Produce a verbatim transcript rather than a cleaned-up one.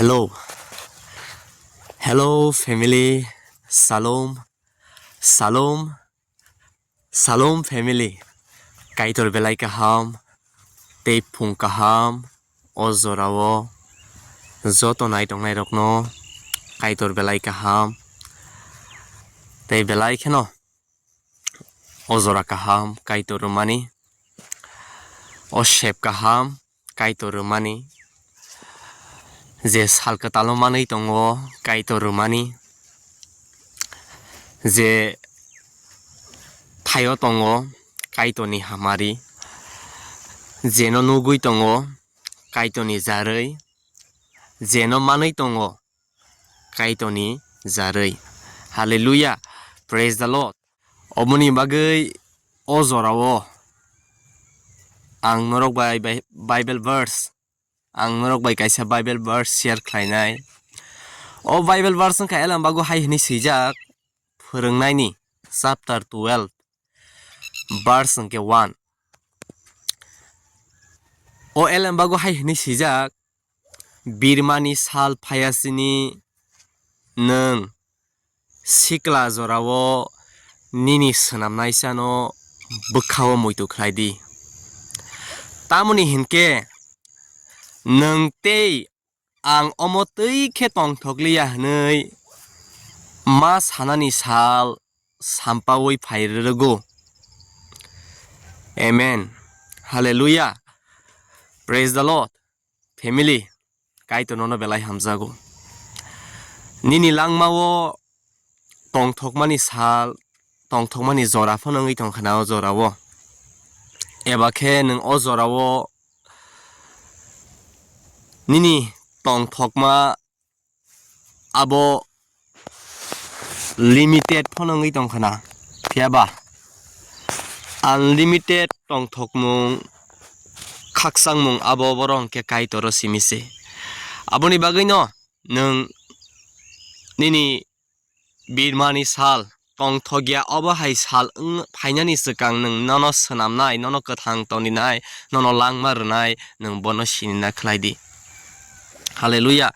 Hello. Hello, family. Shalom. Shalom. Shalom, family. Kaitor belai kaham. Tei phung kaham. O jorao joto nai tongnai rokno Kaitor belai kaham. Tei belai kheno o jora kaham Kaitor rwmani. O sep kaham Kaitor rwmani. Je sal kwtalo manwi tongo Kaitor rwmani. Je thaio tongo Kaitorni hamari. Jeno nugwi tongo Kaitorni jarwi. Jeno manwi tongo Kaitorni jarwi. Hallelujah. Praise the Lord. Oboni bagwi o jorao ang norok bai, bai Bible verse, ang norok bai kaisa Bible verse share khlainai. O Bible verse wngkha Elambago hai hwnwi swijak, Phwrwngnaini chapter twelve, verse hwnkhe one. O Elambago hai hwnwi swijak, birmani sal phaiya sini nwng sikla jorao nini swnamnaisano bwkhao muitu khlai di. Tamoni hinkhe nwng tei ang omo twi khe tongthok liya hwnwi ma sanani sal sampaui phai rwrwgo. Amen. Hallelujah. Praise the Lord. Family, Kaitor nono belai hamjago. Nini langmao tongthokmani sal, tongthokmani jora phano wngwi tongkha na o jorao. Eba khe nwng o jorao nini tongthokma abo limited phano wngwi tongkha na, phiya ba unlimited tongthokmung, khakchangmung abo borok hwnkhe Kaitoro simi se. Aboni bagwino nwng nini birmani sal tongthokya obo hai sal wng phainani swkang nwng nono swnamnai, nono kwthang tongninai, nono langma rwnai, nwng bono sinina khlai di. Hallelujah.